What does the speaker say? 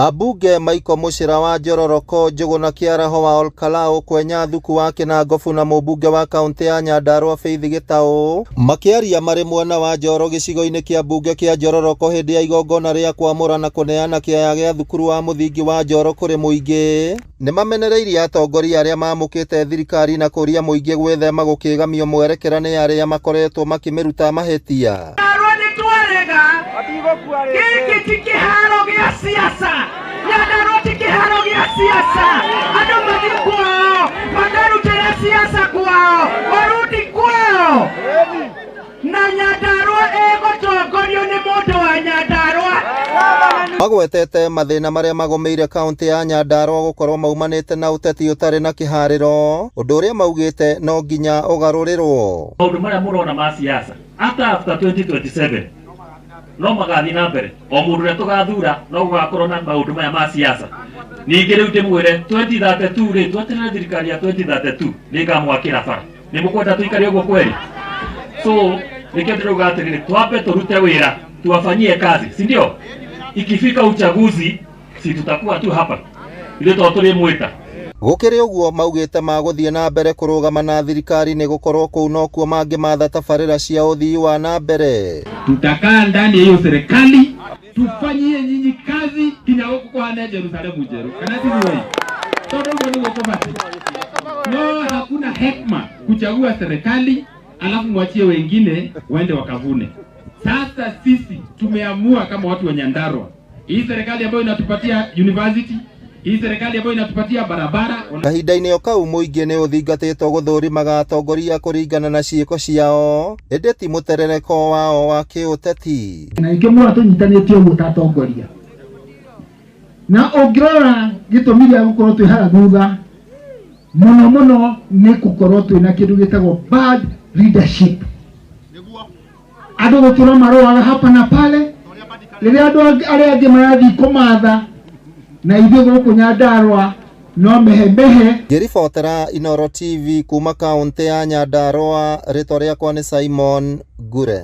Ambunge Michael Muchira wa Njororoko, Njũgũna Kĩaraho wa Olkalau, Kwenya Thuku wa Kĩnangobu na mũmbunge wa kaũntĩ ya Nyandarua Faith Gĩtaũ makĩaria marĩ mwena wa Njoro gĩcigo-inĩ kĩa mbunge kĩa Njororoko hĩndĩ ya igongona rĩa kwamũra na kũneana kĩaya gĩa thukuru wa mũthingi wa Njoro kũrĩ mũingĩ nĩmamenereirie atongoria arĩa mamũkĩte thirikari na kũria mũingĩ gwĩthema gũkĩgamio mwerekera nĩ arĩa makoretwo makĩmĩruta mahĩtia. Nyandarua nĩ twarega gĩkĩ ti kĩharo gĩa siasa. Nyandarua ti kĩharo gĩa siasa. Andũ mathiĩ kwao makarutĩra siasa kwao, warudi kwao. Na Nyandarua ĩgũtongorio nĩ mũndũ wa Nyandarua. Magwetete mathĩna marĩa magũmĩire kaũntĩ ya Nyandarua gũkorwo maumanĩte na ũteti ũtarĩ na kĩharĩro, ũndũ ũrĩa maugĩte no nginya ũgarũrĩrwo. Maũndũ marĩa mũrona ma siasa hata after 2027 no magathiĩ na mbere. O mũndũ ũrĩa tũgathura no gũgakorwo na maũndũ maya ma siasa. Ningĩ rĩu ndĩmwĩre 2032 rĩ, tweterere thirikari ya 2032 nĩ ĩkamwakĩra bara. Nĩ mũkwenda tũikare ũguo kweli? So nĩkĩo ndĩrauga atĩrĩrĩ, twambe tũrute wĩra, tuwafanyie kazi, si ndio? Ikifika uchaguzi si tutakuwa tu hapa, ithuĩ to tũrĩmwĩta. Gũkĩrĩ ũguo maugĩte magũthiĩ na mbere kũrũgama na thirikari nĩ gũkorwo kũu nokuo mangĩmatha tabarĩra cia ũthii wa na mbere. Tutakaa ndani ya hiyo serikali tufanyie nyinyi kazi nginya gũkũ kũhane Jerusalemu njerũ, kana tiguo? Tondũ ũguo nĩguo kũbatiĩ. No hakuna hekma kuchagua serikali alafu mwachie wengine waende wakavune. Sasa sisi tumeamua kama watu wa Nyandarua, hii serikali ambayo inatupatia university, hii serikali ambayo inatupatia barabara. Kahinda-inĩ o kau mũingĩ nĩ ũthingatĩtwo gũthũrimaga atongoria kũringana na ciĩko ciao ĩndĩ ti mũterereko wao wa kĩũteti. Na nĩkĩo mũra tũnyitanĩte ũguo ta atongoria. Na ũngĩrora gĩtũmi gĩa gũkorwo twĩ haha thutha mũno mũno nĩ gũkorwo twĩna kĩndũ gĩtagwo bad leadership. Andũ gũtũra marũaga hapa na pale, rĩrĩa andũ arĩa angĩ marathiĩ kũmatha na ithuĩ gũkũ Nyandarua no mehemehe. Ngĩribotera Inooro TV kuma kaũntĩ ya Nyandarua, rĩtwa rĩakwa nĩ Simon Ngure.